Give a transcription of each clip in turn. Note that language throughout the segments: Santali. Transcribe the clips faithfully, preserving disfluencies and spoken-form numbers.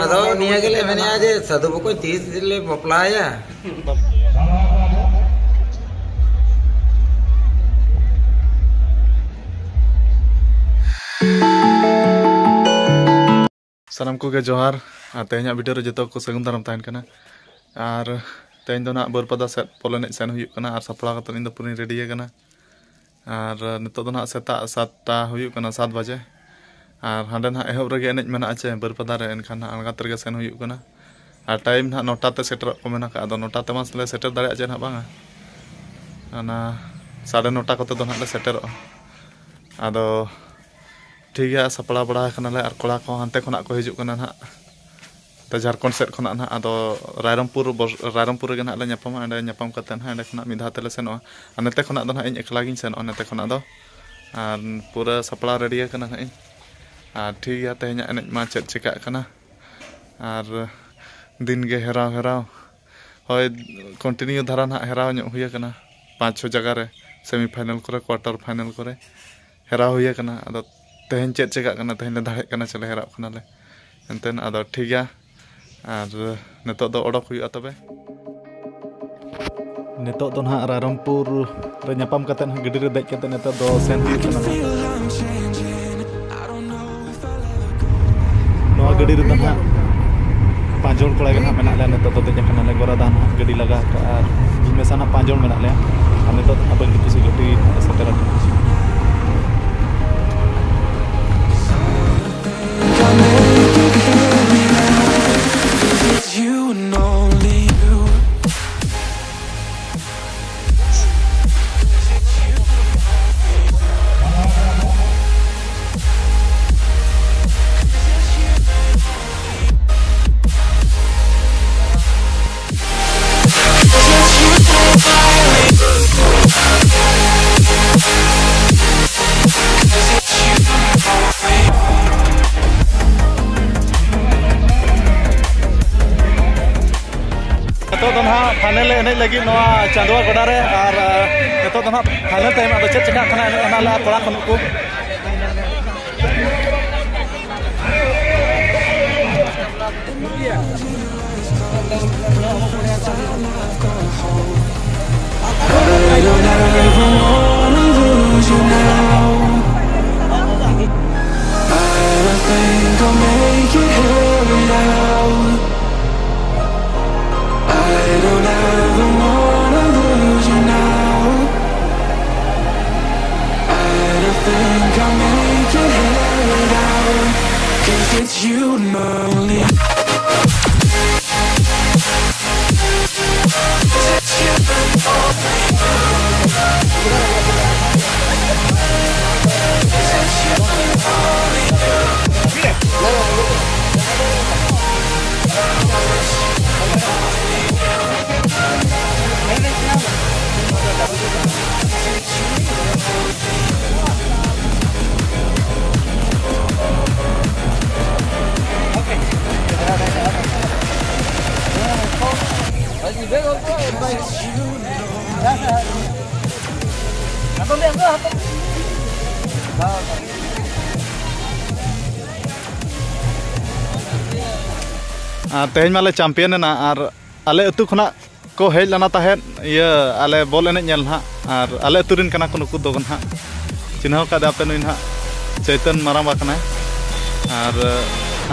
ᱟᱫᱚ ᱱᱤᱭᱟᱹ ᱜᱮᱞᱮ ᱢᱮᱱᱮᱜᱼᱟ ᱡᱮ ᱥᱟᱹᱫᱷᱩ ᱵᱚᱠᱚᱧ ᱛᱤᱥ ᱞᱮ ᱵᱟᱯᱞᱟᱭᱟ? ᱥᱟᱱᱟᱢ ᱠᱚᱜᱮ ᱡᱚᱦᱟᱨ᱾ ᱟᱨ ᱛᱮᱦᱮᱧᱟᱜ ᱵᱷᱤᱰᱤᱭᱳ ᱨᱮ ᱡᱚᱛᱚ ᱠᱚ ᱥᱟᱹᱜᱩᱱ ᱫᱟᱨᱟᱢ ᱛᱟᱦᱮᱱ ᱠᱟᱱᱟ᱾ ᱟᱨ ᱛᱮᱦᱮᱧ ᱫᱚ ᱱᱟᱦᱟᱜ ᱵᱟᱹᱨᱯᱟᱫᱟ ᱥᱮᱫ ᱯᱚᱞ ᱮᱱᱮᱡ ᱥᱮᱱ ᱦᱩᱭᱩᱜ ᱠᱟᱱᱟ ᱟᱨ ᱥᱟᱯᱲᱟᱣ ᱠᱟᱛᱮ ᱤᱧ ᱫᱚ ᱯᱩᱨᱟᱹᱧ ᱨᱮᱰᱤ ᱟᱠᱟᱱᱟ᱾ ᱟᱨ ᱱᱤᱛᱚᱜ ᱫᱚ ᱱᱟᱦᱟᱜ ᱥᱮᱛᱟᱜ ᱥᱟᱛᱴᱟ ᱦᱩᱭᱩᱜ ᱠᱟᱱᱟ, ᱥᱟᱛ ᱵᱟᱡᱮ᱾ ᱟᱨ ᱦᱟᱸᱰᱮ ᱱᱟᱦᱟᱜ ᱮᱦᱚᱵ ᱨᱮᱜᱮ ᱮᱱᱮᱡ ᱢᱮᱱᱟᱜᱼᱟ ᱪᱮ ᱵᱟᱹᱨᱯᱟᱫᱟ ᱨᱮ, ᱮᱱᱠᱷᱟᱱ ᱱᱟᱦᱟᱜ ᱟᱬᱜᱟᱛ ᱨᱮᱜᱮ ᱥᱮᱱ ᱦᱩᱭᱩᱜ ᱠᱟᱱᱟ᱾ ᱟᱨ ᱴᱟᱭᱤᱢ ᱱᱟᱦᱟᱜ ᱱᱚᱴᱟ ᱛᱮ ᱥᱮᱴᱮᱨᱚᱜ ᱠᱚ ᱢᱮᱱ ᱟᱠᱟᱫ, ᱟᱫᱚ ᱱᱚᱴᱟ ᱛᱮᱢᱟ ᱥᱮᱞᱮ ᱥᱮᱴᱮᱨ ᱫᱟᱲᱮᱭᱟᱜ ᱪᱮ ᱱᱟᱦᱟᱜ ᱵᱟᱝᱟ᱾ ᱚᱱᱟ ᱥᱟᱲᱮ ᱱᱚᱴᱟ ᱠᱚᱛᱮ ᱫᱚ ᱱᱟᱦᱟᱜ ᱞᱮ ᱥᱮᱴᱮᱨᱚᱜᱼᱟ᱾ ᱟᱫᱚ ᱴᱷᱤᱠ ᱜᱮᱭᱟ, ᱥᱟᱯᱲᱟᱣ ᱵᱟᱲᱟ ᱟᱠᱟᱱᱟᱞᱮ ᱟᱨ ᱠᱚᱲᱟ ᱠᱚ ᱦᱟᱱᱛᱮ ᱠᱷᱚᱱᱟᱜ ᱠᱚ ᱦᱤᱡᱩᱜ ᱠᱟᱱᱟ ᱱᱟᱦᱟᱜ, ᱱᱚᱛᱮ ᱡᱷᱟᱲᱠᱷᱚᱸᱰ ᱥᱮᱫ ᱠᱷᱚᱱᱟᱜ ᱱᱟᱦᱟᱜ᱾ ᱟᱫᱚ ᱨᱟᱭᱨᱚᱝᱯᱩᱨ ᱵᱚᱨ-, ᱨᱟᱭᱨᱚᱝᱯᱩᱨ ᱨᱮᱜᱮ ᱱᱟᱦᱟᱜ ᱞᱮ ᱧᱟᱯᱟᱢᱟ᱾ ᱚᱸᱰᱮ ᱧᱟᱯᱟᱢ ᱠᱟᱛᱮ ᱱᱟᱦᱟᱜ ᱮᱸᱰᱮ ᱠᱷᱚᱱᱟᱜ ᱢᱤᱫ ᱫᱷᱟᱣ ᱛᱮᱞᱮ ᱥᱮᱱᱚᱜᱼᱟ᱾ ᱟᱨ ᱱᱚᱛᱮ ᱠᱷᱚᱱᱟᱜ ᱫᱚ ᱱᱟᱦᱟᱜ ᱤᱧ ᱮᱠᱞᱟ ᱜᱤᱧ ᱥᱮᱱᱚᱜᱼᱟ ᱱᱚᱛᱮ ᱠᱷᱚᱱᱟᱜ ᱫᱚ᱾ ᱟᱨ ᱯᱩᱨᱟᱹ ᱥᱟᱯᱲᱟᱣ ᱨᱮᱰᱤ ᱟᱠᱟᱱᱟ ᱱᱟᱦᱟᱜ ᱤᱧ᱾ ᱟᱨ ᱴᱷᱤᱠ ᱜᱮᱭᱟ, ᱛᱮᱦᱮᱧᱟᱜ ᱮᱱᱮᱡ ᱢᱟ ᱪᱮᱫ ᱪᱤᱠᱟᱹᱜ ᱠᱟᱱᱟ᱾ ᱟᱨ ᱫᱤᱱ ᱜᱮ ᱦᱮᱨᱟᱣ ᱦᱮᱨᱟᱣ, ᱦᱳᱭ, ᱠᱚᱱᱴᱤᱱᱤᱭᱩ ᱫᱷᱟᱨᱟ ᱱᱟᱦᱟᱜ ᱦᱮᱨᱟᱣ ᱧᱚᱜ ᱦᱩᱭ ᱟᱠᱟᱱᱟ ᱯᱟᱸᱪ ᱪᱷᱚ ᱡᱟᱭᱜᱟ ᱨᱮ, ᱥᱮᱢᱤ ᱯᱷᱟᱭᱱᱟᱞ ᱠᱚᱨᱮ, ᱠᱳᱣᱟᱴᱟᱨ ᱯᱷᱟᱭᱱᱟᱞ ᱠᱚᱨᱮ ᱦᱮᱨᱟᱣ ᱦᱩᱭ ᱟᱠᱟᱱᱟ᱾ ᱟᱫᱚ ᱛᱮᱦᱮᱧ ᱪᱮᱫ ᱪᱤᱠᱟᱹᱜ ᱠᱟᱱᱟ, ᱛᱮᱦᱮᱧ ᱞᱮ ᱫᱟᱲᱮᱜ ᱠᱟᱱᱟ ᱪᱮ ᱞᱮ ᱦᱮᱨᱟᱣ ᱠᱟᱱᱟᱞᱮ ᱮᱱᱛᱮᱫ᱾ ᱟᱫᱚ ᱴᱷᱤᱠ ᱜᱮᱭᱟ, ᱟᱨ ᱱᱤᱛᱚᱜ ᱫᱚ ᱚᱰᱚᱠ ᱦᱩᱭᱩᱜᱼᱟ ᱛᱚᱵᱮ᱾ ᱱᱤᱛᱚᱜ ᱫᱚ ᱱᱟᱦᱟᱜ ᱨᱟᱭᱨᱚᱝᱯᱩᱨ ᱨᱮ ᱧᱟᱯᱟᱢ ᱠᱟᱛᱮ ᱱᱟᱦᱟᱜ ᱜᱟᱹᱰᱤ ᱨᱮ ᱫᱮᱡ ᱠᱟᱛᱮ ᱱᱤᱛᱚᱜ ᱫᱚ ᱥᱮᱱ ᱦᱩᱭᱩᱜ ᱠᱟᱱᱟ᱾ ᱱᱚᱣᱟ ᱜᱟᱹᱰᱤ ᱨᱮᱫᱚ ᱱᱟᱦᱟᱜ ᱯᱟᱸᱪ ᱡᱚᱱ ᱠᱚᱲᱟ ᱜᱮ ᱱᱟᱦᱟᱜ ᱢᱮᱱᱟᱜ ᱞᱮᱭᱟ᱾ ᱱᱤᱛᱚᱜ ᱫᱚ ᱫᱮᱡ ᱟᱠᱟᱱᱟᱞᱮ, ᱜᱚᱨᱟ ᱫᱟ ᱱᱟᱦᱟᱜ ᱜᱟᱹᱰᱤ ᱞᱟᱜᱟ ᱟᱠᱟᱫᱼᱟ ᱟᱨ ᱤᱧ ᱢᱮᱥᱟ ᱱᱟᱦᱟᱜ ᱯᱟᱸᱪ ᱡᱚᱱ ᱢᱮᱱᱟᱜ ᱞᱮᱭᱟ᱾ ᱟᱨ ᱱᱤᱛᱚᱜ ᱫᱚ ᱱᱟᱦᱟᱜ ᱵᱟᱹᱜᱤ ᱠᱩᱥᱤ ᱜᱟᱹᱰᱤ ᱱᱟᱦᱟᱜ ᱞᱮ ᱥᱮᱴᱮᱨ ᱟᱠᱟᱱᱟ᱾ ᱱᱤᱛᱚᱜ ᱫᱚ ᱱᱟᱦᱟᱜ ᱯᱷᱟᱭᱱᱮᱞ ᱞᱮ ᱮᱱᱮᱡ ᱞᱟᱹᱜᱤᱫ ᱱᱚᱣᱟ ᱪᱟᱸᱫᱣᱟ ᱜᱚᱰᱟ ᱨᱮ, ᱟᱨ, ᱟᱨ ᱱᱤᱛᱚᱜ ᱫᱚ ᱱᱟᱦᱟᱜ ᱯᱷᱟᱭᱱᱮᱞ ᱴᱟᱭᱤᱢ, ᱟᱫᱚ ᱪᱮᱫ ᱪᱮᱠᱟᱜ ᱠᱟᱱᱟ ᱮᱱᱮᱡ ᱚᱱᱟ ᱞᱮ ᱠᱚᱲᱟ ᱠᱚ ᱱᱩᱠᱩ᱾ I don't ever wanna lose you now. I don't think I'll make it here without. I don't ever wanna lose you now. I don't think I'll make it here without. 'Cause it's you and I only. ᱟᱨ ᱛᱮᱦᱮᱧ ᱢᱟᱞᱮ ᱪᱟᱢᱯᱤᱭᱟᱱ ᱮᱱᱟ, ᱟᱨ ᱟᱞᱮ ᱟᱹᱛᱩ ᱠᱷᱚᱱᱟᱜ ᱠᱚ ᱦᱮᱡ ᱞᱮᱱᱟ ᱛᱟᱦᱮᱸᱫ, ᱤᱭᱟᱹ, ᱟᱞᱮ ᱵᱚᱞ ᱮᱱᱮᱡ ᱧᱮᱞ ᱱᱟᱦᱟᱜ, ᱟᱨ ᱟᱞᱮ ᱟᱹᱛᱩ ᱨᱮᱱ ᱠᱟᱱᱟ ᱠᱚ ᱱᱩᱠᱩ ᱫᱚ ᱱᱟᱦᱟᱜ᱾ ᱪᱤᱱᱦᱟᱹᱣ ᱠᱟᱫᱮ ᱟᱯᱮ, ᱱᱩᱭ ᱱᱟᱦᱟᱜ ᱪᱳᱭᱛᱚᱱ ᱢᱟᱨᱟᱝᱵᱟ ᱠᱟᱱᱟᱭ, ᱟᱨ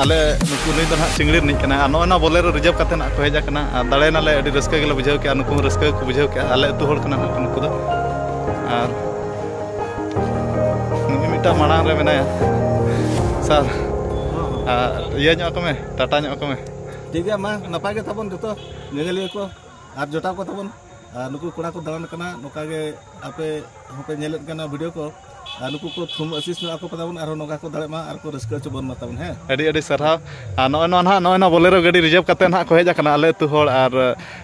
ᱟᱞᱮ ᱱᱩᱠᱩ, ᱱᱩᱭ ᱫᱚ ᱱᱟᱦᱟᱜ ᱪᱤᱝᱲᱤ ᱨᱤᱱᱤᱡ ᱠᱟᱱᱟᱭ᱾ ᱟᱨ ᱱᱚᱜᱼᱚᱭ ᱱᱚᱣᱟ ᱵᱚᱞᱮᱨᱳ ᱨᱤᱡᱟᱨᱵᱷ ᱠᱟᱛᱮ ᱱᱟᱦᱟᱜ ᱠᱚ ᱦᱮᱡ ᱟᱠᱟᱱᱟ, ᱟᱨ ᱫᱟᱲᱮᱭᱮᱱᱟᱞᱮ, ᱟᱹᱰᱤ ᱨᱟᱹᱥᱠᱟᱹ ᱜᱮᱞᱮ ᱵᱩᱡᱷᱟᱹᱣ ᱠᱮᱜᱼᱟ, ᱱᱩᱠᱩ ᱦᱚᱸ ᱨᱟᱹᱥᱠᱟᱹ ᱜᱮᱠᱚ ᱵᱩᱡᱷᱟᱹᱣ ᱠᱮᱜᱼᱟ᱾ ᱟᱞᱮ ᱟᱹᱛᱩ ᱦᱚᱲ ᱠᱟᱱᱟ ᱱᱟᱦᱟᱜ ᱠᱚ ᱱᱩᱠᱩ ᱫᱚ᱾ ᱟᱨ ᱢᱤᱫᱴᱟᱝ ᱢᱟᱲᱟᱝ ᱨᱮ ᱢᱮᱱᱟᱭᱟ ᱥᱟᱨ, ᱟᱨ ᱤᱭᱟᱹ ᱧᱚᱜ ᱟᱠᱚ ᱢᱮ, ᱴᱟᱴᱟ ᱧᱚᱜ ᱟᱠᱚ ᱢᱮ᱾ ᱴᱷᱤᱠ ᱜᱮᱭᱟ, ᱢᱟ ᱱᱟᱯᱟᱭ ᱜᱮ ᱛᱟᱵᱚᱱ ᱡᱚᱛᱚ ᱧᱮᱧᱮᱞᱤᱭᱟᱹ ᱠᱚ ᱟᱨ ᱡᱚᱴᱟᱣ ᱠᱚ ᱛᱟᱵᱚᱱ, ᱟᱨ ᱱᱩᱠᱩ ᱠᱚᱲᱟ ᱠᱚ ᱫᱟᱬᱟᱱ ᱠᱟᱱᱟ, ᱱᱚᱝᱠᱟ ᱜᱮ ᱟᱯᱮ ᱦᱚᱸᱯᱮ ᱧᱮᱞᱮᱫ ᱠᱟᱱᱟ ᱵᱷᱤᱰᱤᱭᱳ ᱠᱚ, ᱟᱨ ᱱᱩᱠᱩ ᱠᱚ ᱛᱷᱩᱢ ᱟᱥᱤᱥ ᱧᱚᱜ ᱟᱠᱚ ᱛᱟᱵᱚᱱ, ᱟᱨᱦᱚᱸ ᱱᱚᱝᱠᱟ ᱠᱚ ᱫᱟᱲᱮᱜ ᱢᱟ ᱟᱨ ᱠᱚ ᱨᱟᱹᱥᱠᱟᱹ ᱦᱚᱪᱚ ᱵᱚᱱ ᱢᱟ ᱛᱟᱵᱚᱱ, ᱦᱮᱸ᱾ ᱟᱹᱰᱤ ᱟᱹᱰᱤ ᱥᱟᱨᱦᱟᱣ᱾ ᱟᱨ ᱱᱚᱜᱼᱚᱭ ᱱᱚᱣᱟ ᱱᱟᱦᱟᱜ, ᱱᱚᱜᱼᱚᱭ ᱱᱚᱣᱟ ᱵᱚᱞᱮᱨᱳ ᱜᱟᱹᱰᱤ ᱨᱤᱡᱟᱨᱵᱷ ᱠᱟᱛᱮ ᱱᱟᱦᱟᱜ ᱠᱚ ᱦᱮᱡ ᱟᱠᱟᱱᱟ ᱟᱞᱮ ᱟᱹᱛᱩ ᱦᱚᱲ, ᱟᱨ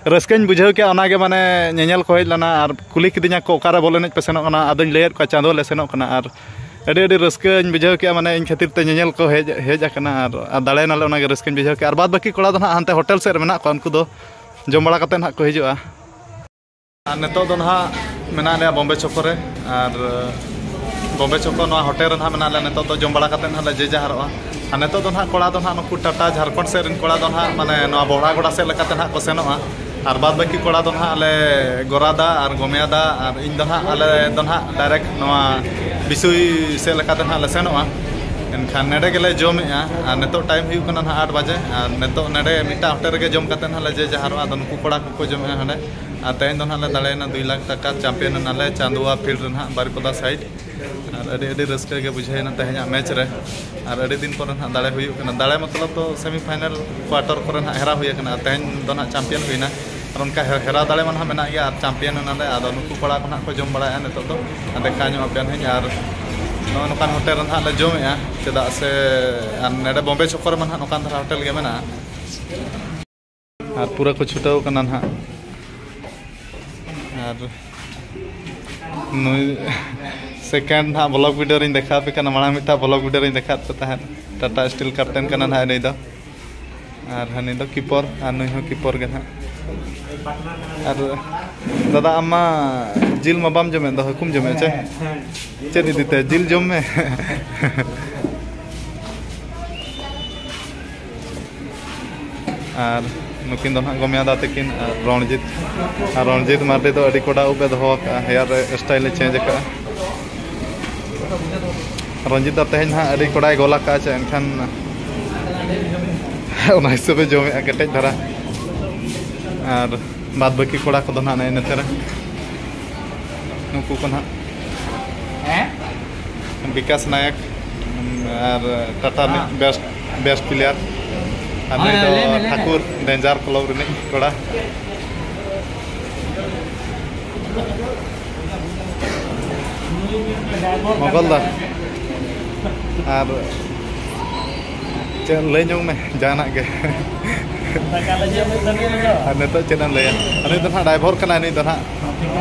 ᱨᱟᱹᱥᱠᱟᱹᱧ ᱵᱩᱡᱷᱟᱹᱣ ᱠᱮᱜᱼᱟ, ᱚᱱᱟᱜᱮ ᱢᱟᱱᱮ ᱧᱮᱧᱮᱞ ᱠᱚ ᱦᱮᱡ ᱞᱮᱱᱟ ᱟᱨ ᱠᱩᱞᱤ ᱠᱤᱫᱤᱧᱟ ᱠᱚ, "ᱚᱠᱟᱨᱮ ᱵᱚᱞ ᱮᱱᱮᱡ ᱯᱮ ᱥᱮᱱᱚᱜ ᱠᱟᱱᱟ?" ᱟᱫᱚᱧ ᱞᱟᱹᱭᱟᱫ ᱠᱚᱣᱟ, "ᱪᱟᱸᱫᱳ ᱞᱮ ᱥᱮᱱᱚᱜ ᱠᱟᱱᱟ", ᱟᱨ ᱟᱹᱰᱤ ᱟᱹᱰᱤ ᱨᱟᱹᱥᱠᱟᱹᱧ ᱵᱩᱡᱷᱟᱹᱣ ᱠᱮᱜᱼᱟ, ᱢᱟᱱᱮ ᱤᱧ ᱠᱷᱟᱹᱛᱤᱨ ᱛᱮ ᱧᱮᱧᱮᱞ ᱠᱚ ᱦᱮᱡ, ᱦᱮᱡ ᱟᱠᱟᱱᱟ, ᱟᱨ, ᱟᱨ ᱫᱟᱲᱮᱭᱮᱱᱟᱞᱮ, ᱚᱱᱟᱜᱮ ᱨᱟᱹᱥᱠᱟᱹᱧ ᱵᱩᱡᱷᱟᱹᱣ ᱠᱮᱜᱼᱟ᱾ ᱟᱨ ᱵᱟᱫ ᱵᱟᱹᱠᱤ ᱠᱚᱲᱟ ᱫᱚ ᱱᱟᱦᱟᱜ ᱦᱟᱱᱛᱮ ᱦᱳᱴᱮᱞ ᱥᱮᱫ ᱨᱮ ᱢᱮᱱᱟᱜ ᱠᱚᱣᱟ, ᱩᱱᱠᱩ ᱫᱚ ᱡᱚᱢ ᱵᱟᱲᱟ ᱠᱟᱛᱮ ᱱᱟᱦᱟᱜ ᱠᱚ ᱦᱤᱡᱩᱜᱼᱟ᱾ ᱟᱨ ᱱᱤᱛᱚᱜ ᱫᱚ ᱱᱟᱦᱟᱜ ᱢᱮᱱᱟᱜ ᱞᱮᱭᱟ ᱵᱚᱢᱵᱮ ᱪᱚᱠᱚ ᱨᱮ, ᱟᱨ ᱵᱚᱢᱵᱮ ᱪᱚᱠᱚ ᱱᱚᱣᱟ ᱦᱳᱴᱮᱞ ᱨᱮ ᱱᱟᱦᱟᱜ ᱢᱮᱱᱟᱜ ᱞᱮᱭᱟ᱾ ᱱᱤᱛᱚᱜ ᱫᱚ ᱡᱚᱢ ᱵᱟᱲᱟ ᱠᱟᱛᱮ ᱱᱟᱦᱟᱜ ᱞᱮ ᱡᱮ ᱡᱟᱦᱟᱨᱚᱜᱼᱟ᱾ ᱟᱨ ᱱᱤᱛᱚᱜ ᱫᱚ ᱱᱟᱦᱟᱜ ᱠᱚᱲᱟ ᱫᱚ ᱱᱟᱦᱟᱜ ᱱᱩᱠᱩ ᱴᱟᱴᱟ ᱡᱷᱟᱲᱠᱷᱚᱸᱰ ᱥᱮᱫ ᱨᱮᱱ ᱠᱚᱲᱟ ᱫᱚ ᱱᱟᱦᱟᱜ ᱢᱟᱱᱮ ᱱᱚᱣᱟ ᱵᱚᱦᱲᱟᱜᱚᱲᱟ ᱥᱮᱫ ᱞᱮᱠᱟᱛᱮ ᱱᱟᱦᱟᱜ ᱠᱚ ᱥᱮᱱᱚᱜᱼᱟ᱾ ᱟᱨ ᱵᱟᱫ ᱵᱟᱹᱠᱤ ᱠᱚᱲᱟ ᱫᱚ ᱱᱟᱦᱟᱜ ᱟᱞᱮ ᱜᱚᱨᱟᱫᱟ ᱟᱨ ᱜᱚᱢᱮᱭᱟᱫᱟ ᱟᱨ ᱤᱧ ᱫᱚ ᱱᱟᱦᱟᱜ, ᱟᱞᱮ ᱫᱚ ᱱᱟᱦᱟᱜ ᱰᱟᱭᱨᱮᱠᱴ ᱱᱚᱣᱟ ᱵᱤᱥᱩᱭ ᱥᱮᱫ ᱞᱮᱠᱟᱛᱮ ᱱᱟᱦᱟᱜ ᱞᱮ ᱥᱮᱱᱚᱜᱼᱟ᱾ ᱮᱱᱠᱷᱟᱱ ᱱᱚᱰᱮ ᱜᱮᱞᱮ ᱡᱚᱢᱮᱜᱼᱟ᱾ ᱟᱨ ᱱᱤᱛᱚᱜ ᱴᱟᱭᱤᱢ ᱦᱩᱭᱩᱜ ᱠᱟᱱᱟ ᱱᱟᱦᱟᱜ ᱟᱴ ᱵᱟᱡᱮ᱾ ᱟᱨ ᱱᱤᱛᱚᱜ ᱱᱚᱰᱮ ᱢᱤᱫᱴᱟᱝ ᱦᱳᱴᱮᱞ ᱨᱮᱜᱮ ᱡᱚᱢ ᱠᱟᱛᱮ ᱱᱟᱦᱟᱜ ᱞᱮ ᱡᱮ ᱡᱟᱦᱟᱨᱚᱜᱼᱟ᱾ ᱟᱫᱚ ᱱᱩᱠᱩ ᱠᱚᱲᱟ ᱠᱚᱠᱚ ᱡᱚᱢᱮᱜᱼᱟ ᱦᱟᱸᱰᱮ᱾ ᱟᱨ ᱛᱮᱦᱮᱧ ᱫᱚ ᱱᱟᱦᱟᱜ ᱞᱮ ᱫᱟᱲᱮᱭᱮᱱᱟ ᱫᱩᱭ ᱞᱟᱠᱷ ᱴᱟᱠᱟ, ᱪᱟᱢᱯᱤᱭᱟᱱ ᱮᱱᱟᱞᱮ ᱪᱟᱸᱫᱩᱣᱟ ᱯᱷᱤᱞᱰ ᱨᱮ ᱱᱟᱦᱟᱜ ᱵᱟᱨᱤᱯᱚᱫᱟ ᱥᱟᱭᱤᱰ᱾ ᱟᱨ ᱟᱹᱰᱤ, ᱟᱹᱰᱤ ᱨᱟᱹᱥᱠᱟᱹ ᱜᱮ ᱵᱩᱡᱷᱟᱹᱣᱮᱱᱟ ᱛᱮᱦᱮᱧᱟᱜ ᱢᱮᱪ ᱨᱮ᱾ ᱟᱨ ᱟᱹᱰᱤ ᱫᱤᱱ ᱯᱚᱨᱮ ᱱᱟᱦᱟᱜ ᱫᱟᱲᱮ ᱦᱩᱭᱩᱜ ᱠᱟᱱᱟ᱾ ᱫᱟᱲᱮ ᱢᱚᱛᱞᱚᱵ ᱫᱚ ᱥᱮᱢᱤ ᱯᱷᱟᱭᱱᱟᱞ, ᱠᱣᱟᱴᱟᱨ ᱠᱚᱨᱮ ᱱᱟᱦᱟᱜ ᱦᱮᱨᱟᱣ ᱦᱩᱭ ᱟᱠᱟᱱᱟ᱾ ᱟᱨ ᱛᱮᱦᱮᱧ ᱫᱚ ᱱᱟᱦᱟᱜ ᱪᱟᱢᱯᱤᱭᱟᱱ ᱦᱩᱭᱱᱟ᱾ ᱟᱨ ᱚᱱᱠᱟ ᱦᱮ-, ᱦᱮᱨᱟᱣ ᱫᱟᱲᱮ ᱢᱟ ᱱᱟᱦᱟᱜ ᱢᱮᱱᱟᱜ ᱜᱮᱭᱟ᱾ ᱟᱨ ᱪᱟᱢᱯᱤᱭᱟᱱ ᱮᱱᱟᱞᱮ᱾ ᱟᱫᱚ ᱱᱩᱠᱩ ᱠᱚᱲᱟ ᱠᱚ ᱱᱟᱦᱟᱜ ᱠᱚ ᱡᱚᱢ ᱵᱟᱲᱟᱭᱟ ᱱᱤᱛᱚᱜ ᱫᱚ᱾ ᱟᱨ ᱫᱮᱠᱷᱟ ᱧᱚᱜ ᱟᱯᱮᱭᱟ ᱱᱟᱦᱟᱜ᱾ ᱟᱨ ᱱᱚᱜᱼᱚᱭ ᱱᱚᱝᱠᱟᱱ ᱦᱳᱴᱮᱞ ᱨᱮ ᱱᱟᱦᱟᱜ ᱞᱮ ᱡᱚᱢᱮᱜᱼᱟ, ᱪᱮᱫᱟᱜ ᱥᱮ ᱟᱨ ᱱᱚᱰᱮ ᱵᱚᱢᱵᱮ ᱪᱷᱚᱠᱚ ᱨᱮᱢᱟ ᱱᱟᱦᱟᱜ ᱱᱚᱝᱠᱟᱱ ᱫᱷᱟᱨᱟ ᱦᱳᱴᱮᱞ ᱜᱮ ᱢᱮᱱᱟᱜᱼᱟ᱾ ᱟᱨ ᱯᱩᱨᱟᱹ ᱠᱚ ᱪᱷᱩᱴᱟᱹᱣ ᱠᱟᱱᱟ ᱱᱟᱦᱟᱜ᱾ ᱟᱨ ᱱᱩᱭ ᱥᱮᱠᱮᱱᱰ ᱱᱟᱦᱟᱜ ᱵᱞᱚᱜ ᱵᱷᱤᱰᱤᱭᱳ ᱨᱤᱧ ᱫᱮᱠᱷᱟᱣ ᱟᱯᱮ ᱠᱟᱱᱟ᱾ ᱢᱟᱲᱟᱝ ᱢᱤᱫᱴᱟᱝ ᱵᱞᱚᱜ ᱵᱷᱤᱰᱤᱭᱳ ᱨᱤᱧ ᱫᱮᱠᱷᱟᱣ ᱟᱯᱮ ᱛᱟᱦᱮᱸᱫ᱾ ᱴᱟᱴᱟ ᱥᱴᱤᱞ ᱠᱟᱯᱴᱮᱱ ᱠᱟᱱᱟ ᱱᱟᱦᱟᱜ ᱱᱩᱭ ᱫᱚ᱾ ᱟᱨ ᱦᱟᱹᱱᱤ ᱫᱚ ᱠᱤᱯᱚᱨ, ᱟᱨ ᱱᱩᱭ ᱦᱚᱸ ᱠᱤᱯᱚᱨ ᱜᱮ ᱱᱟᱦᱟᱜ᱾ ᱟᱨ ᱫᱟᱫᱟ, ᱟᱢ ᱢᱟ ᱡᱤᱞ ᱢᱟ ᱵᱟᱢ ᱡᱚᱢᱮᱫ ᱫᱚ, ᱦᱟᱹᱠᱩᱢ ᱡᱚᱢᱮᱫ ᱪᱮ? ᱪᱮᱫ ᱤᱫᱤ ᱛᱮ? ᱡᱤᱞ ᱡᱚᱢ ᱢᱮ᱾ ᱟᱨ ᱱᱩᱠᱤᱱ ᱫᱚ ᱱᱟᱦᱟᱜ ᱜᱚᱢᱭᱟᱫᱟ ᱛᱟᱹᱠᱤᱱ, ᱟᱨ ᱨᱚᱬᱡᱤᱛ, ᱟᱨ ᱨᱚᱬᱡᱤᱛ ᱢᱟᱨᱰᱤ ᱫᱚ ᱟᱹᱰᱤ ᱠᱚᱰᱟ ᱩᱵ ᱮ ᱫᱚᱦᱚ ᱟᱠᱟᱫᱼᱟ, ᱦᱮᱭᱟᱨ ᱥᱴᱟᱭᱤᱞ ᱮ ᱪᱮᱧᱡᱽ ᱟᱠᱟᱫᱼᱟ᱾ ᱨᱚᱧᱡᱤᱛ ᱫᱟ ᱛᱮᱦᱮᱧ ᱱᱟᱦᱟᱜ ᱟᱹᱰᱤ ᱠᱚᱰᱟᱭ ᱜᱳᱞ ᱟᱠᱟᱫᱼᱟ ᱪᱮ, ᱮᱱᱠᱷᱟᱱ ᱚᱱᱟ ᱦᱤᱥᱟᱹᱵᱮ ᱡᱚᱢᱮᱫᱼᱟ ᱠᱮᱴᱮᱡ ᱫᱷᱟᱨᱟ᱾ ᱟᱨ ᱵᱟᱫ ᱵᱟᱹᱠᱤ ᱠᱚᱲᱟ ᱠᱚᱫᱚ ᱱᱟᱦᱟᱜ ᱱᱮᱜᱼᱮ ᱱᱚᱛᱮ ᱨᱮ ᱱᱩᱠᱩ ᱠᱚ ᱱᱟᱦᱟᱜ᱾ ᱦᱮᱸ? ᱵᱤᱠᱟᱥ ᱱᱟᱭᱚᱠ ᱟᱨ ᱴᱟᱴᱟ ᱨᱤᱱᱤᱡ ᱦᱮᱸ᱾ Best, best player. ᱟᱨ ᱱᱩᱭ ᱦᱮᱸ, ᱫᱚ ᱞᱟᱹᱭ ᱢᱮ, ᱞᱟᱹᱭ ᱢᱮ᱾ ᱴᱷᱟᱠᱩᱨ ᱰᱮᱧᱡᱟᱨ ᱠᱞᱟᱵᱽ ᱨᱤᱱᱤᱡ ᱠᱚᱲᱟ᱾ ᱢᱚᱜᱚᱞ ᱫᱟ, ᱟᱨ ᱪᱮᱫ ᱞᱟᱹᱭ ᱧᱚᱜ ᱢᱮ ᱡᱟᱦᱟᱱᱟᱜ ᱜᱮ᱾ ᱫᱟᱠᱟ ᱞᱮ ᱡᱚᱢ ᱠᱮᱫᱟ ᱱᱤᱭᱟᱹ ᱫᱚ᱾ ᱟᱨ ᱱᱤᱛᱚᱜ ᱪᱮᱫ ᱮᱢ ᱞᱟᱹᱭᱟ? ᱩᱱᱤ ᱫᱚ ᱱᱟᱦᱟᱜ ᱰᱟᱭᱵᱷᱚᱨ ᱠᱟᱱᱟᱭ, ᱱᱩᱭ ᱫᱚ ᱱᱟᱦᱟᱜ᱾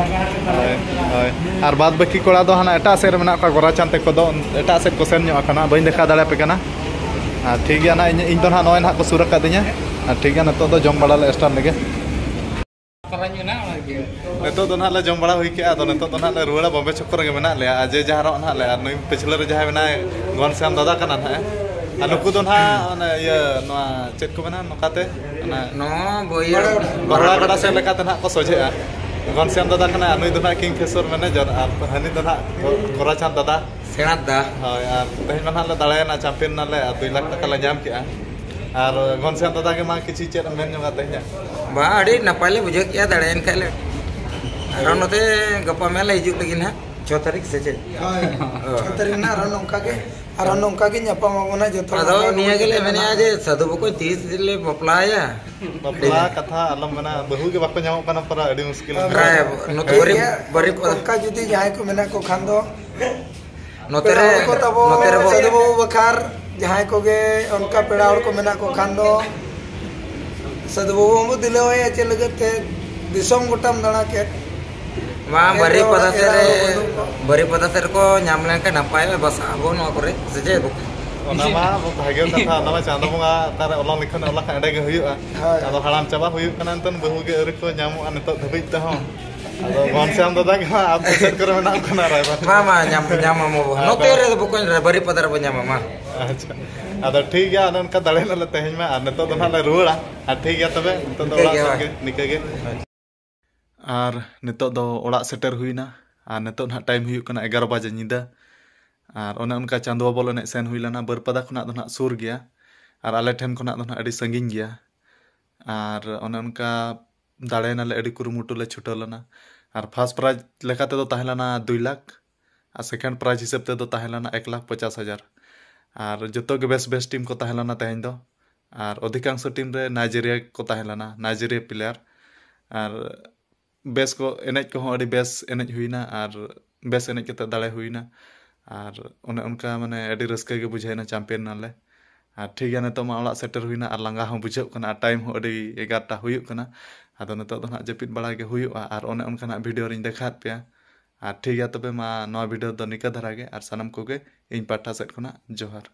ᱦᱳᱭ, ᱦᱳᱭ᱾ ᱟᱨ ᱵᱟᱫ ᱵᱟᱹᱠᱤ ᱠᱚᱲᱟ ᱫᱚ ᱦᱟᱱᱟ ᱮᱴᱟᱜ ᱥᱮᱫ ᱨᱮ ᱢᱮᱱᱟᱜ ᱠᱚᱣᱟ, ᱜᱳᱨᱟᱪᱟᱸᱫᱽ ᱛᱟᱠᱚ ᱫᱚ ᱮᱴᱟᱜ ᱥᱮᱫ ᱠᱚ ᱥᱮᱱ ᱧᱚᱜ ᱟᱠᱟᱱᱟ, ᱵᱟᱹᱧ ᱫᱮᱠᱷᱟᱣ ᱫᱟᱲᱮᱭᱟᱯᱮ ᱠᱟᱱᱟ᱾ ᱟᱨ ᱴᱷᱤᱠ ᱜᱮᱭᱟ ᱱᱟᱦᱟᱜ, ᱤᱧ, ᱤᱧ ᱫᱚ ᱱᱟᱦᱟᱜ ᱱᱚᱜᱼᱚᱭ ᱱᱟᱦᱟᱜ ᱠᱚ ᱥᱩᱨ ᱟᱠᱟᱫᱤᱧᱟ᱾ ᱟᱨ ᱴᱷᱤᱠ ᱜᱮᱭᱟ, ᱱᱤᱛᱚᱜ ᱫᱚ ᱡᱚᱢ ᱵᱟᱲᱟ ᱞᱮ start ᱞᱮᱜᱮ᱾ ᱯᱟᱨᱟᱧ ᱢᱮᱱᱟᱜᱼᱟ, ᱚᱱᱟ ᱜᱮ᱾ ᱱᱤᱛᱚᱜ ᱫᱚ ᱱᱟᱦᱟᱜ ᱞᱮ ᱡᱚᱢ ᱵᱟᱲᱟ ᱦᱩᱭ ᱠᱮᱜᱼᱟ, ᱟᱫᱚ ᱱᱤᱛᱚᱜ ᱫᱚ ᱱᱟᱦᱟᱜ ᱞᱮ ᱨᱩᱣᱟᱹᱲᱟ ᱵᱚᱢᱵᱮ ᱪᱷᱚᱠ ᱨᱮᱜᱮ ᱢᱮᱱᱟᱜ ᱞᱮᱭᱟ᱾ ᱟᱨ ᱡᱮ ᱡᱟᱦᱟᱸ ᱨᱮ ᱱᱟᱦᱟᱜ ᱞᱮ, ᱟᱨ ᱱᱩᱭ ᱯᱟᱹᱪᱷᱞᱟᱹ ᱨᱮ ᱡᱟᱦᱟᱸᱭ ᱢᱮᱱᱟᱭ, ᱜᱷᱚᱱᱥᱭᱟᱢ ᱫᱟᱫᱟ ᱠᱟᱱᱟ ᱱᱟᱦᱟᱜ, ᱟᱨ ᱱᱩᱠᱩ ᱫᱚ ᱱᱟᱦᱟᱜ ᱚᱱᱮ ᱤᱭᱟᱹ, ᱱᱚᱣᱟ ᱪᱮᱫ ᱠᱚ ᱢᱮᱱᱟ ᱱᱚᱝᱠᱟᱛᱮ, ᱚᱱᱟ ᱱᱚᱣᱟ ᱵᱚᱭᱦᱟ ᱵᱟᱨᱣᱟ ᱜᱟᱰᱟ ᱥᱮᱫ ᱞᱮᱠᱟᱛᱮ ᱱᱟᱦᱟᱜ ᱠᱚ ᱥᱚᱡᱷᱮᱜᱼᱟ᱾ ᱜᱷᱚᱱᱥᱭᱟᱢ ᱫᱟᱫᱟ ᱠᱟᱱᱟᱭ, ᱟᱨ ᱱᱩᱭ ᱫᱚ ᱱᱟᱦᱟᱜ ᱠᱤᱝ ᱯᱷᱮᱥᱚᱨ ᱢᱮᱱᱮᱡᱟᱨ, ᱟᱨ ᱦᱟᱹᱱᱤ ᱫᱚ ᱱᱟᱦᱟᱜ ᱜᱚ-, ᱜᱳᱨᱟᱪᱟᱸᱫᱽ ᱫᱟᱫᱟ᱾ ᱥᱮᱬᱟ ᱫᱟ᱾ ᱦᱳᱭ, ᱟᱨ ᱛᱮᱦᱮᱧ ᱢᱟ ᱱᱟᱦᱟᱜ ᱞᱮ ᱫᱟᱲᱮᱭᱮᱱᱟ, ᱪᱟᱢᱯᱤᱭᱟᱱ ᱱᱟᱞᱮ, ᱟᱨ ᱫᱩᱭ ᱞᱟᱠᱷ ᱴᱟᱠᱟ ᱞᱮ ᱧᱟᱢ ᱠᱮᱜᱼᱟ᱾ ᱟᱨ ᱜᱷᱚᱱᱥᱭᱟᱢ ᱫᱟᱫᱟ ᱜᱮ ᱢᱟ ᱠᱤᱪᱷᱩ ᱪᱮᱫ ᱮᱢ ᱢᱮᱱ ᱧᱚᱜᱟ ᱛᱮᱦᱮᱧᱟᱜ? ᱵᱟᱝ, ᱟᱹᱰᱤ ᱱᱟᱯᱟᱭ ᱞᱮ ᱵᱩᱡᱷᱟᱹᱣ ᱠᱮᱜᱼᱟ ᱫᱟᱲᱮᱭᱮᱱ ᱠᱷᱟᱡ ᱞᱮ᱾ ᱟᱨᱚ ᱱᱚᱛᱮ ᱜᱟᱯᱟ ᱢᱮᱭᱟᱝ ᱞᱮ ᱦᱤᱡᱩᱜ ᱞᱟᱹᱜᱤᱫ ᱱᱟᱦᱟᱜ, ᱪᱷᱚ ᱛᱟᱹᱨᱤᱠᱷ ᱥᱮ ᱪᱮᱫ? ᱦᱳᱭ, ᱚ᱾ ᱪᱷᱚ ᱛᱟᱹᱨᱤᱠᱷ ᱱᱟᱦᱟᱜ ᱟᱨᱚ ᱱᱚᱝᱠᱟ ᱜᱮ, ᱟᱨᱚ ᱱᱚᱝᱠᱟ ᱜᱮ ᱧᱟᱯᱟᱢ ᱟᱵᱚᱱ ᱱᱟᱦᱟᱜ ᱡᱚᱛᱚ ᱦᱚᱲ ᱟᱫᱚ ᱱᱟᱯᱟᱭ ᱱᱤᱭᱟᱹ ᱵᱚᱱ ᱜᱮᱞᱮ ᱛᱟᱦᱮᱱᱟ ᱢᱮᱱᱮᱜᱼᱟ ᱱᱟᱦᱟᱜ᱾ ᱡᱮ ᱥᱟᱹᱫᱷᱩ ᱵᱚᱠᱚᱧ ᱛᱤᱥ ᱞᱮ ᱵᱟᱯᱞᱟᱭᱟ? ᱵᱟᱯᱞᱟ ᱠᱟᱛᱷᱟ ᱟᱞᱚᱢ ᱢᱮᱱᱟ, ᱵᱟᱹᱦᱩ ᱜᱮ ᱵᱟᱠᱚ ᱧᱟᱢᱚᱜ ᱠᱟᱱᱟ, ᱯᱟᱨᱟ ᱟᱹᱰᱤ ᱢᱩᱥᱠᱤᱞ ᱦᱳᱭ, ᱨᱮ᱾ ᱵᱟᱹᱨᱤ-, ᱴᱷᱤᱠ ᱵᱟᱹᱨᱤ-, ᱜᱮᱭᱟ᱾ ᱚᱱᱠᱟ ᱡᱩᱫᱤ ᱡᱟᱦᱟᱸᱭ ᱠᱚ ᱢᱮᱱᱟᱜ ᱠᱚ ᱠᱷᱟᱱ ᱫᱚ ᱱᱚᱛᱮ ᱯᱮᱲᱟ ᱨᱮ, ᱦᱚᱲ ᱠᱚ ᱛᱟᱵᱚ, ᱱᱚᱛᱮ ᱨᱮᱵᱚ ᱥᱟᱹᱫᱷᱩ ᱵᱟᱹᱵᱩ ᱵᱟᱠᱷᱟᱨ ᱡᱟᱦᱟᱸᱭ ᱠᱚᱜᱮ ᱚᱱᱠᱟ ᱯᱮᱲᱟ ᱦᱚᱲ ᱠᱚ ᱢᱮᱱᱟᱜ ᱠᱚ ᱠᱷᱟᱱ ᱫᱚ, ᱥᱟᱹᱫᱷᱩ ᱵᱟᱹᱵᱩ ᱦᱚᱸᱵᱚ ᱫᱤᱞᱟᱹᱣᱟᱭᱟ᱾ ᱪᱮᱫ ᱞᱟᱹᱜᱤᱫ ᱛᱮ ᱫᱤᱥᱚᱢ ᱜᱚᱴᱟᱢ ᱫᱟᱬᱟ ᱠᱮᱫ? ᱵᱟᱝ, ᱮᱱ ᱵᱟᱹᱨᱤ ᱨᱮᱦᱚᱸ ᱯᱟᱫᱟ ᱥᱮᱫ ᱮᱨᱟ ᱨᱮ, ᱦᱚᱸ ᱵᱟᱹᱱᱩᱜ ᱠᱚᱣᱟ᱾ ᱵᱟᱹᱨᱤ ᱯᱟᱫᱟ ᱥᱮᱫ ᱨᱮᱠᱚ ᱧᱟᱢ ᱞᱮᱱᱠᱷᱟᱱ ᱱᱟᱯᱟᱭ, ᱵᱟᱥᱟ ᱟᱵᱚ ᱱᱚᱣᱟ ᱠᱚᱨᱮ, ᱥᱮ ᱪᱮᱫ? ᱚᱱᱟ ᱢᱟ ᱵᱷᱟᱜᱮ ᱠᱟᱛᱷᱟ, ᱚᱱᱟ ᱢᱟ ᱪᱟᱸᱫᱚ ᱵᱚᱸᱜᱟ ᱚᱠᱟᱨᱮ ᱚᱞᱚᱝ ᱞᱮᱠᱷᱟᱱ ᱚᱞ ᱞᱮᱠᱷᱟᱱ ᱮᱸᱰᱮ ᱜᱮ ᱦᱩᱭᱩᱜᱼᱟ᱾ ᱦᱳᱭ᱾ ᱟᱫᱚ ᱦᱟᱲᱟᱢ ᱪᱟᱵᱟ ᱦᱩᱭᱩᱜ ᱠᱟᱱᱟ, ᱮᱱᱛᱮ ᱵᱟᱹᱦᱩ ᱜᱮ ᱟᱹᱣᱨᱤ ᱠᱚ ᱧᱟᱢᱚᱜᱼᱟ ᱱᱤᱛᱚᱜ ᱫᱷᱟᱹᱵᱤᱡ ᱛᱮᱦᱚᱸ᱾ ᱟᱫᱚ ᱜᱷᱚᱱᱥᱭᱟᱢ ᱫᱟᱫᱟ ᱜᱮ ᱦᱟᱸᱜ ᱟᱯᱮ ᱥᱮᱫ ᱠᱚᱨᱮ ᱢᱮᱱᱟᱜ ᱠᱚ ᱠᱷᱟᱱ ᱨᱟᱭᱵᱟᱨ᱾ ᱵᱟᱝ, ᱵᱟᱝ, ᱧᱟᱢ, ᱧᱟᱢ ᱟᱢ ᱟᱵᱚ᱾ ᱟᱫᱚ ᱱᱚᱛᱮ ᱨᱮ ᱫᱚ ᱵᱚᱠᱚᱧ ᱨᱮ ᱵᱟᱹᱨᱤᱯᱟᱫᱟ ᱨᱮᱵᱚ ᱧᱟᱢ ᱟᱢᱟ᱾ ᱟᱪᱪᱷᱟ᱾ ᱟᱫᱚ ᱴᱷᱤᱠ ᱜᱮᱭᱟ, ᱚᱱᱮ ᱚᱱᱠᱟ ᱫᱟᱲᱮ ᱱᱟᱜ ᱞᱮ ᱛᱮᱦᱮᱧ ᱢᱟ, ᱟᱨ ᱱᱤᱛᱚᱜ ᱫᱚ ᱱᱟᱦᱟᱜ ᱞᱮ ᱨᱩᱣᱟᱹᱲᱟ᱾ ᱟᱨ ᱴᱷᱤᱠ ᱜᱮᱭᱟ ᱛᱚᱵᱮ, ᱱᱤᱛᱚᱜ ᱫᱚ ᱱᱤᱝᱠᱟᱹ ᱚᱲᱟᱜ ᱜᱮ, ᱥᱮᱫ ᱦᱳᱭ᱾ ᱜᱮ ᱱᱤᱝᱠᱟᱹ ᱜᱮ᱾ ᱟᱨ ᱱᱤᱛᱚᱜ ᱫᱚ ᱚᱲᱟᱜ ᱥᱮᱴᱮᱨ ᱦᱩᱭᱱᱟ᱾ ᱟᱨ ᱱᱤᱛᱚᱜ ᱱᱟᱦᱟᱜ ᱴᱟᱭᱤᱢ ᱦᱩᱭᱩᱜ ᱠᱟᱱᱟ ᱮᱜᱟᱨᱚ ᱵᱟᱡᱮ ᱧᱤᱫᱟᱹ᱾ ᱟᱨ ᱚᱱᱮ ᱚᱱᱠᱟ ᱪᱟᱸᱫᱳ ᱵᱚᱞ ᱮᱱᱮᱡ ᱥᱮᱱ ᱦᱩᱭ ᱞᱮᱱᱟ᱾ ᱵᱟᱹᱨᱯᱟᱫᱟ ᱠᱷᱚᱱᱟᱜ ᱫᱚ ᱱᱟᱦᱟᱜ ᱥᱩᱨ ᱜᱮᱭᱟ, ᱟᱨ ᱟᱞᱮ ᱴᱷᱮᱱ ᱠᱷᱚᱱᱟᱜ ᱫᱚ ᱱᱟᱦᱟᱜ ᱟᱹᱰᱤ ᱥᱟᱺᱜᱤᱧ ᱜᱮᱭᱟ᱾ ᱟᱨ ᱚᱱᱮ ᱚᱱᱠᱟ ᱫᱟᱲᱮᱭᱮᱱᱟᱞᱮ, ᱟᱹᱰᱤ ᱠᱩᱨᱩᱢᱩᱴᱩ ᱞᱮ ᱪᱷᱩᱴᱟᱹᱣ ᱞᱮᱱᱟ᱾ ᱟᱨ ᱯᱷᱟᱥᱴ ᱯᱨᱟᱭᱤᱡᱽ ᱞᱮᱠᱟ ᱛᱮᱫᱚ ᱛᱟᱦᱮᱸ ᱞᱮᱱᱟ ᱫᱩᱭ ᱞᱟᱠᱷ, ᱟᱨ ᱥᱮᱠᱮᱱᱰ ᱯᱨᱟᱭᱤᱡᱽ ᱦᱤᱥᱟᱹᱵ ᱛᱮᱫᱚ ᱛᱟᱦᱮᱸ ᱞᱮᱱᱟ ᱮᱠ ᱞᱟᱠᱷ ᱯᱚᱪᱟᱥ ᱦᱟᱡᱟᱨ᱾ ᱟᱨ ᱡᱚᱛᱚ ᱜᱮ ᱵᱮᱥ ᱵᱮᱥ ᱴᱤᱢ ᱠᱚ ᱛᱟᱦᱮᱸ ᱞᱮᱱᱟ ᱛᱮᱦᱮᱧ ᱫᱚ᱾ ᱟᱨ ᱚᱫᱷᱤᱠᱟᱝᱥᱚ ᱴᱤᱢ ᱨᱮ ᱱᱟᱭᱡᱮᱨᱤᱭᱟ ᱠᱚ ᱛᱟᱦᱮᱸ ᱞᱮᱱᱟ, ᱱᱟᱭᱡᱮᱨᱤᱭᱟ ᱯᱞᱮᱭᱟᱨ᱾ ᱟᱨ ᱵᱮᱥ ᱠᱚ ᱮᱱᱮᱡ ᱠᱚᱦᱚᱸ ᱟᱹᱰᱤ ᱵᱮᱥ ᱮᱱᱮᱡ ᱦᱩᱭᱱᱟ, ᱟᱨ ᱵᱮᱥ ᱮᱱᱮᱡ ᱠᱟᱛᱮ ᱫᱟᱲᱮ ᱦᱩᱭᱱᱟ᱾ ᱟᱨ ᱚᱱᱮ ᱚᱱᱠᱟ ᱢᱟᱱᱮ ᱟᱹᱰᱤ ᱨᱟᱹᱥᱠᱟᱹ ᱜᱮ ᱵᱩᱡᱷᱟᱹᱣᱱᱟ, ᱪᱟᱢᱯᱤᱭᱟᱱ ᱱᱟᱞᱮ᱾ ᱟᱨ ᱴᱷᱤᱠ ᱜᱮᱭᱟ, ᱱᱤᱛᱚᱜ ᱢᱟ ᱚᱲᱟᱜ ᱥᱮᱴᱮᱨ ᱦᱩᱭᱱᱟ, ᱟᱨ ᱞᱟᱸᱜᱟ ᱦᱚᱸ ᱵᱩᱡᱷᱟᱹᱜ ᱠᱟᱱᱟ, ᱟᱨ ᱴᱟᱭᱤᱢ ᱦᱚᱸ ᱟᱹᱰᱤ ᱮᱜᱟᱨᱚᱴᱟ ᱦᱩᱭᱩᱜ ᱠᱟᱱᱟ᱾ ᱟᱫᱚ ᱱᱤᱛᱚᱜ ᱫᱚ ᱱᱟᱦᱟᱜ ᱡᱟᱹᱯᱤᱫ ᱵᱟᱲᱟ ᱜᱮ ᱦᱩᱭᱩᱜᱼᱟ, ᱟᱨ ᱚᱱᱮ ᱚᱱᱠᱟᱱᱟᱜ ᱵᱷᱤᱰᱤᱭᱳ ᱨᱤᱧ ᱫᱮᱠᱷᱟᱣᱟᱫ ᱯᱮᱭᱟ᱾ ᱟᱨ ᱴᱷᱤᱠ ᱜᱮᱭᱟ, ᱛᱚᱵᱮ ᱢᱟ ᱱᱚᱣᱟ ᱵᱷᱤᱰᱤᱭᱳ ᱫᱚ ᱱᱤᱠᱟᱹ ᱫᱷᱟᱨᱟ ᱜᱮ, ᱟᱨ ᱥᱟᱱᱟᱢ ᱠᱚᱜᱮ ᱤᱧ ᱯᱟᱦᱴᱟ ᱥᱮᱫ ᱠᱷᱚᱱᱟᱜ ᱡᱚᱦᱟᱨ᱾